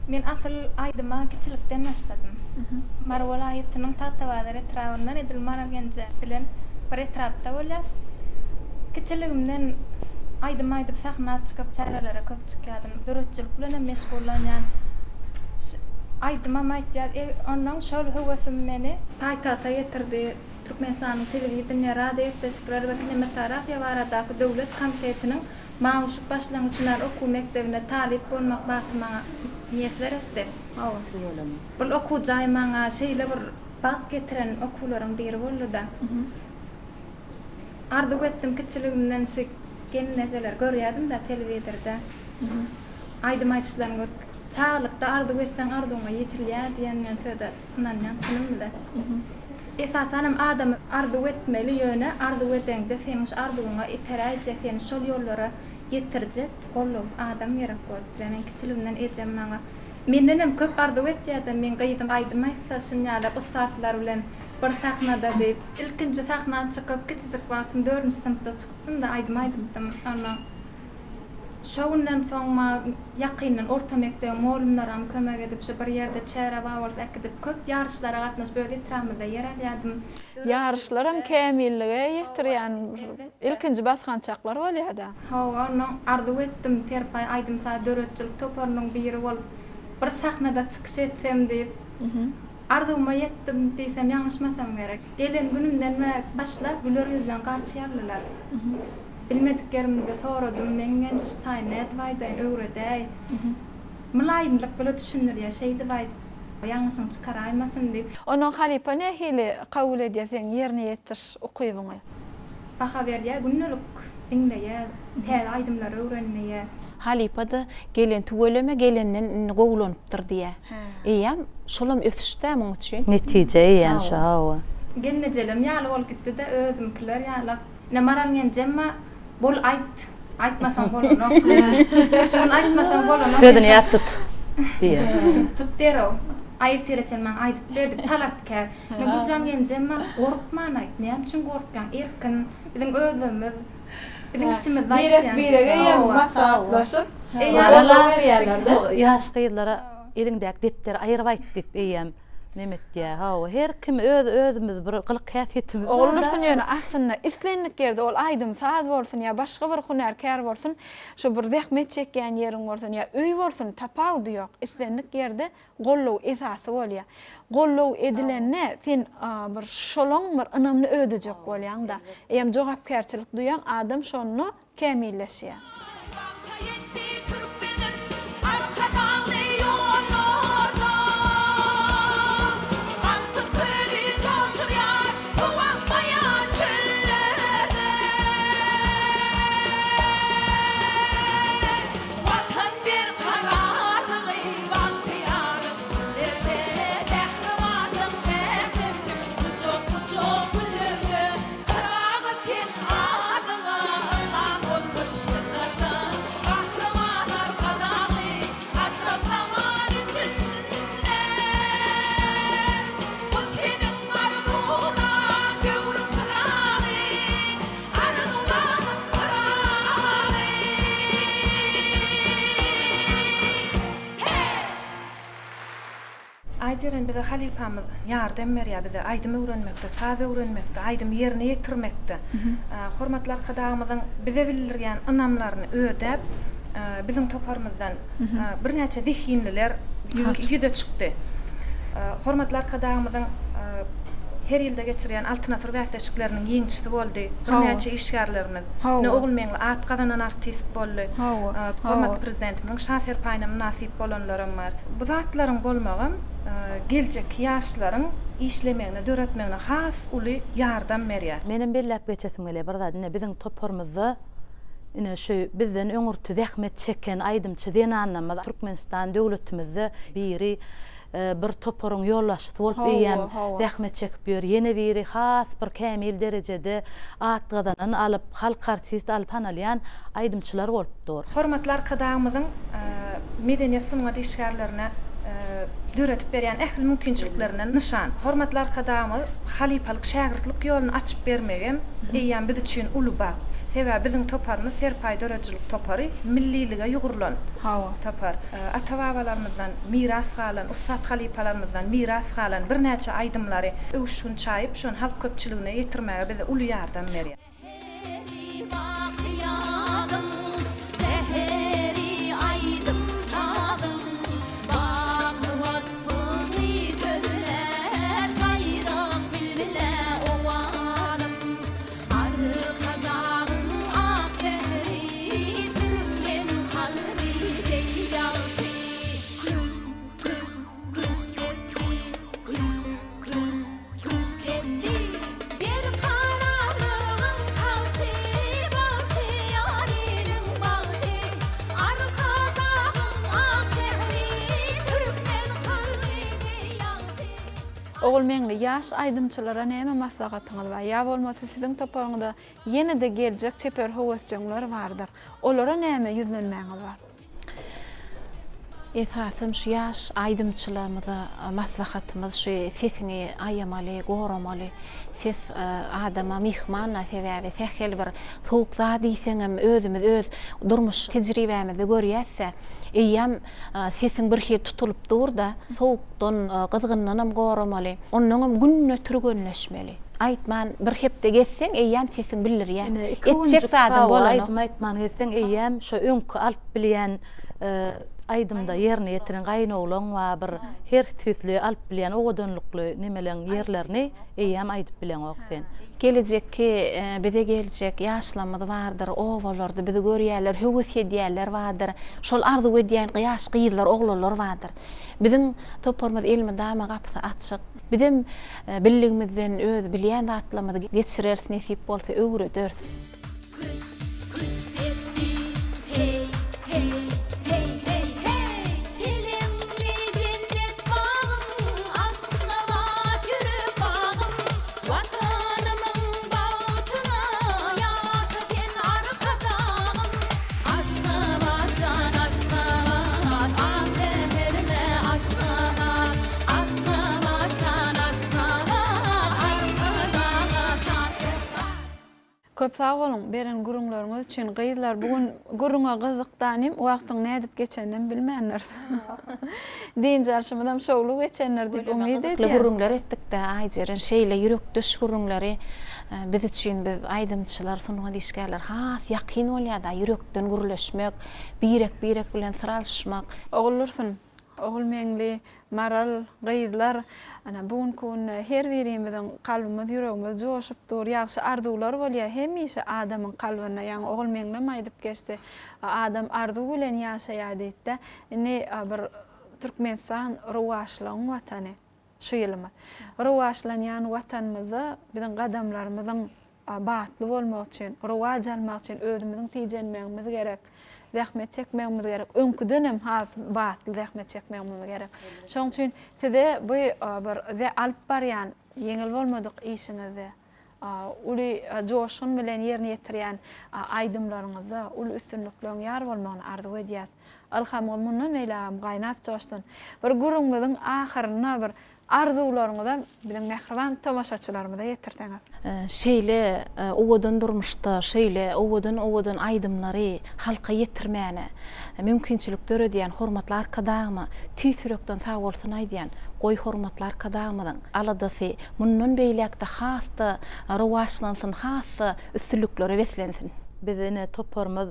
men asyl aýdyma kiçilikden başladym. Mary welaýatynyň Tagtabazar etrabyndan edil Maral Genje bilen bir etrapda bolýas. Kiçiligimden aýdym aýdyp sahna çykyp çärelere köp çykýardym. Döredijilik bilenem meşgullanýan. Aýdymam aýtýar. Onnoň şol höwesim meni paýtagta getirdi. Türkmenistanyň Telewideniýe, radiogepleşikler we kinematografiýa baradaky döwlet komitetiniň Maguşuk başlangyç hünär okuw mekdebinde talyp bolmak bagty maňa miýesser etdi. Bul okuw jaý maňa şeýle bir bagt getiren okuwlaryň biri boldy-da. Arzuw etdim kiçiligimden şy gelnejeleri görýädim-dä telewizorda. Aýdym aýdyşlaryny görüp, çagalykda arzuw etseň arzuwyňa ýetilýär diýen men söze ynanýan çynym bile. Esasanam adam arzuw etmeli ýöne arzuw edeňde seniň şu arzuwyňa iteräýjek seni şol ýollara ýetirjek gollawuk adam gerek bolup durýar. Men kiçiligimden ejem maňa mendenem köp arzuw etýärdi meň gyzym aýdym aýtsa şunýaly ussatlar bilen bir sahnada diýip. Ilkinji sahna çykyp kiçijik wagtym dördünji synpda çykypdym-da aýdym aýdypdym. Ondan Şo günden soň maňa ýakyndan orta mekdebiň mugallymlaram kömek edip, şu bir ýerde çäre bar bolsa äkidip, köp ýaryşlara gatnaşyp öz etrabymyzda ýer alýardym. Ýaryşlaram kämillige ýetirýän ilkinji basgançaklar bolýar-da. Hawa, onnoň arzuw etdim, Serpaý aýdym-saz döredijilik toparynyň biri bolup, bir sahnada çykyş etsem diýip. Arzuwyma ýetdim diýsem ýalňyşmasam gerek. Gelen günümden bäri başlap güler ýüz bilen garşy aldylar. Bilmedik ýerimde soradym, meň genjiş taýyn nädip aýdaýyn, öwredäý. Mylaýymlyk bile düşündirýär, şeýdip aýt, ýalňyşyňy çykaraýmasyn diýip. Onnoň halypa nähili kabul edýär seň ýerine ýetiriş ukybyňy? Baha berýär, gündelik diňleýär, täze aýdymlary öwrenýär. Halypa-da gelen tüweleme gelenden indi gowulanypdyr diýýär. Eýýäm şolam ösüş-dä muň üçin. Netije eýýäm şo hawa. Gelnejelem ýaly bolup gitdi-de özümkiler ýalak. Ine Maral genjemma bol aýt. Aýtmasaň bolanok. Şu gün aýtmasaň bolanok. Sözüni ýat tut diýýär. Tut derrew. Aý ertire çenli maňa aýdyp ber diýip talapkär. Ine Güljan genjemma gorkman aýt. Näme üçin gorkýaň? Erkin. Biziň özümiz. Biziň içimizde aýtýan. Birek-birege hem maslahatlaşyp goldaw berýärler-de. Ýaş gyzlara eliňdäki depderi aýyryp aýt diýip eýýäm neme etýär. Hawa, her kim öz özümiz bir gylyk-häsiýetimiz bar-da. Ogulnursun ýöne aslynda islendik ýerde ol aýdym-saz bolsun ýa başga bir hünär-kär bolsun, şu bir zähmet çekýän ýeriň bolsun ýa öý bolsun tapawudy ýok, islendik ýerde Goldaw esasy bolýar. Goldaw edilende sen bir şolaň bir ynamyny ödejek bolýaň-da. Eýýäm jogapkärçilik duýan adam şonda kämilleşýär. Bagta ýetdi türkmenim Arkadagly ýollarda. Altyn köli joşurýar suw akmaýan çöllerde. Watan berkararlygy bagtyýarlyk dillerde, Mähribanlyk, mähremlik gujak-gujak güllerde, Pyragy seň adyňa yglan bolmuş ýyllarda. Aýjeren bize halypamyz ýardam berýär bize aýdym öwrenmekde, saz öwrenmekde, aýdymy ýerine ýetirmekde. Hormatly Arkadagymyzyň bize bildirýän ynamlaryny ödäp, biziň toparymyzdan birnäçe zehinliler ýüze çykdy. Hormatly Arkadagymyzyň her ýylda geçirýän Altyn asyr bäsleşikleriniň ýeňijisi boldy. Birnäçe işgärlerimiz. Ine, Ogulmeňli at gazanan artist boldy. Hormatly Prezidentimiziň Şa serpaýyna mynasyp bolanlaram bar. Bu zatlaryň bolmagam geljekki ýaşlaryň işlemegine, döretmegine has uly ýardam berýär. Menem belläp geçesim gelýär bir zat, ine biziň toparymyzda ine şu bizden öňürti zähmet çeken aýdymçy zenanlarymyz Türkmenistan döwletimizde biri bir toparyň ýolbaşçysy bolup eýýäm zähmet çekip ýör, ýene biri has bir kämil derejede at gazanan alyp, halk artisti alyp tanalýan aýdymçylar bolup dur. Hormatly Arkadagymyzyň medeniýet sungat işgärlerine döredip berýän ähli mümkinçiliklerinden nyşan. Hormatly Arkadagymyz halypalyk şägirtlik ýoluny açyp bermegem eýýäm biz üçin uly bagt. Sebäbi biziň toparymyz Serpaý döredijilik topary millilige ýugrulan topar. Ata-babalarymyzdan miras galan, ussat halypalarymyzdan miras galan birnäçe aýdymlary öwüşgin çaýyp, şony halk köpçüligine ýetirmäge bize uly ýardam berýär. Şäheri baky ýazyň, şäheri aýdym-sazyň, Baky waspyňy sözlär saýrak bilbile owazym. Arkadagyň ak şäheri, türkmen kalby deý ýagty. Küşt, küşt, küştdepdi, küşt, küşt, küştdepdi. Berkararlygyň tagty, bagtyýar iliň bagty. Arkadagyň ak şähri, türkmen kalby deý ýagty. Ogulmeňli, ýaş aýdymçylara näme maslahatyňyz bar? Ýa bolmasa siziň toparyňyzda ýene-de geljek çeper höwesjeňler bardyr. Olara näme ýüzlenmäňiz bar? Esasam şu ýaş aýdymçylarymyza maslahatymyz şu sesiňi aýamaly, goramaly. Ses adama myhman-da sebäbi sähel bir sowuk zat iýseňem özümiz öz durmuş tejribämizde görýäs-dä. Eýýäm sesiň birhili tutulyp dur-da. Sowukdan, gyzgyndanam goramaly. Onnoňam günde türgenleşmeli. Aýtman bir hepde gezseň eýýäm sesiň bildirýär. Ine, iki Etjek günjük zadyň hawa, bolanok. aýdym aýtman gezseň eýýäm şo öňki alyp bilýän aýdymda ýerine ýetiren gaýynoglaň bar bir her tüýsli alyp bilýän owadanlykly nemeleň ýerlerini eýýäm aýdyp bileňok sen. Gelejekki bize geljek ýaşlarymyz bardyr, obalarda bizi görýärler, höwes edýänler bardyr. Şol arzuw edýän ýaş gyzlar, oglanlar bardyr. Biziň toparymyz elmydama gapysy açyk. Bizem bildigimizden öz bilýän zatlarymyzy geçireris, nesip bolsa öwrederis. Küşt, küştdepdi, heý, heý, heý, heý, heý. Seleňli jennet bagym, Aşgabat ýürek bagym. Watanymyň bagtyna ýaşa sen Arkadagym. Aşgabat jan Aşgabat, ak şäherime Aşgabat. Aşgabat jan Aşgabat, Arkadaga şan-şöhrat. Köp sag boluň beren gürrüňleriňiz üçin gyzlar bu gün gürrüňe gyzykdanym wagtyň nädip geçeninem bilmändiris. Dynç alşymyzam şowly geçendir diýip umyt Gyzykly edýän. gürrüňler etdikdä Aýjeren şeýle ýürekdeş gürrüňleri biz üçin biz aýdymçylar sungat işgärleri has ýakyn bolýada ýürekden gürleşmek birek birek bilen syr alyşmak. Oguldursun, Ogulmeňli, Maral, gyzlar, ana, bu günki günde her birimiziň kalbymyz, ýüregimiz joşup dur, ýagşy arzuwlar bolýar hemişe adamyň kalbynda, ýaňy Ogulmeňlem aýdyp geçdi, adam arzuw bilen ýaşaýar diýdi-de, indi bir Türkmenistan rowaçlygyň watany şu ýylymyz. Rowaçlanýan watanymyzda biziň gadamlarymyzyň Batly bolmak üçin, rowaç almak üçin özümiziň tijenmegimiz gerek, zähmet çekmegimiz gerek, öňküdenem has batly zähmet çekmegimiz gerek. Şonuň üçin size bu bir alyp barýan ýeňil bolmadyk işiňizde, uly joşgun bilen ýerine ýetirýän aýdymlaryňyzda uly üstünlikleriň ýar bolmagyny arzuw edýäs. Ylhamyňyz mundan beýlägem gaýnap joşsun. Bir gürrüňimiziň ahyrynda bir. Arzuwlaryňyzam biziň mähriban tomaşaçylarymyza ýetirseňiz. Şeýle owadan durmuşda şeýle owadan-owadan aýdymlary halka ýetirmäne mümkinçilik döredýän hormatly Arkadagyma tüýs ýürekden sagbolsun aýdýan. Goý hormatly Arkadagymyzyň aladasy mundan beýläk-de has-da rowaçlansyn, has-da üstünliklere beslensin. Biz ine toparymyz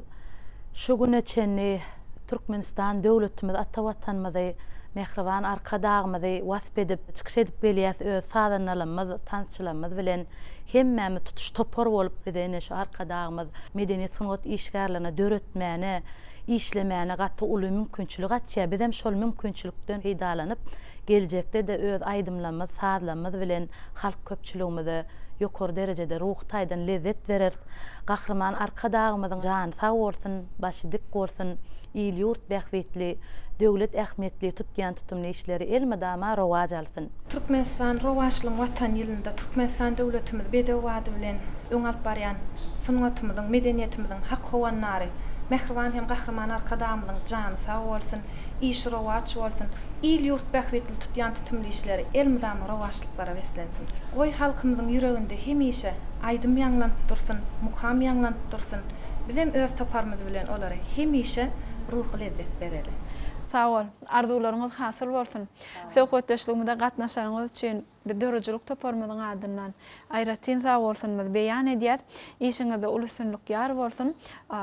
şu güne çenli Türkmenistan döwletimiz, ata Watanymyzy, mähriban Arkadagymyzy wasp edip, çykyş edip gelýäs öz sazandalarymyz, tansçylarymyz bilen. Hemmämiz tutuş topar bolup bize ine şu Arkadagymyz medeniýet sungat işgärlerine döretmäne, işlemäne gaty uly mümkinçilik açýar. Bizem şol mümkinçilikden peýdalanyp, geljekde-de öz aýdymlarymyz, sazlarymyz bilen halk köpçüligimize ýokary derejede ruhy taýdan lezzet bereris. Gahryman Arkadagymyzyň jany sag bolsun, başy dik bolsun, il-ýurt bähbitli, döwlet ähmiýetli tutýan tutumly işleri elmydama rowaç alsyn! Türkmenistan rowaçlygyň Watany ýylynda Türkmenistan döwletimiz bedew bady bilen öňe alyp barýan sungatymyzyň, medeniýetimiziň hak howandary, mähriban hem Gahryman Arkadagymyzyň jany sag bolsun, işi rowaç bolsun, il-ýurt bähbitli tutýan tutumly işleri elmydama rowaçlyklara beslensin! Goý, halkymyzyň ýüreginde hemişe aýdym ýaňlanyp dursun, mukam ýaňlanyp dursun, bizem öz toparymyz bilen olara hemişe ruhy lezzet bereli. Sag bol. Arzuwlaryňyz hasyl bolsun. Söhbetdeşligimize gatnaşanyňyz üçin biz döredijilik toparymyzyň adyndan aýratyn sag bolsunymyzy beýan edýäs. Işiňizde uly üstünlik ýar bolsun.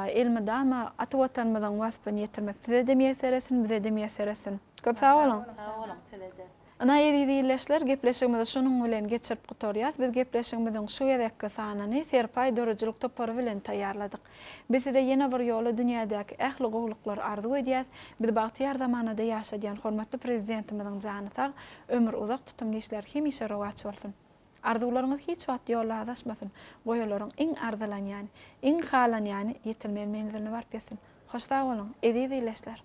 Elmydama ata Watanymyzyň waspyny ýetirmek size-de miýesser etsin, bize-de miýesser etsin. Köp sag boluň. Sag boluň size-de. Ynha eziz ildeşler, gepleşigimizi şunuň bilen geçirip gutarýas. Biz gepleşigimiziň şu gezekki sanyny Serpaý döredijilik topary bilen taýýarladyk. Biz size ýene bir ýola dünýädäki ähli gowulyklary arzuw edýäs. Bizi bagtyýar zamanada ýaşadýan hormatly Prezidentimiziň jany sag, ömri uzak, tutumly işleri hemişe rowaç bolsun! Arzuwlaryňyz hiç wagt ýolda azaşmasyn, goý olaryň iň arzylanýany, iň halanýany ýetilmeli menziline baryp ýetsin! Hoş sag boluň, eziz ildeşler!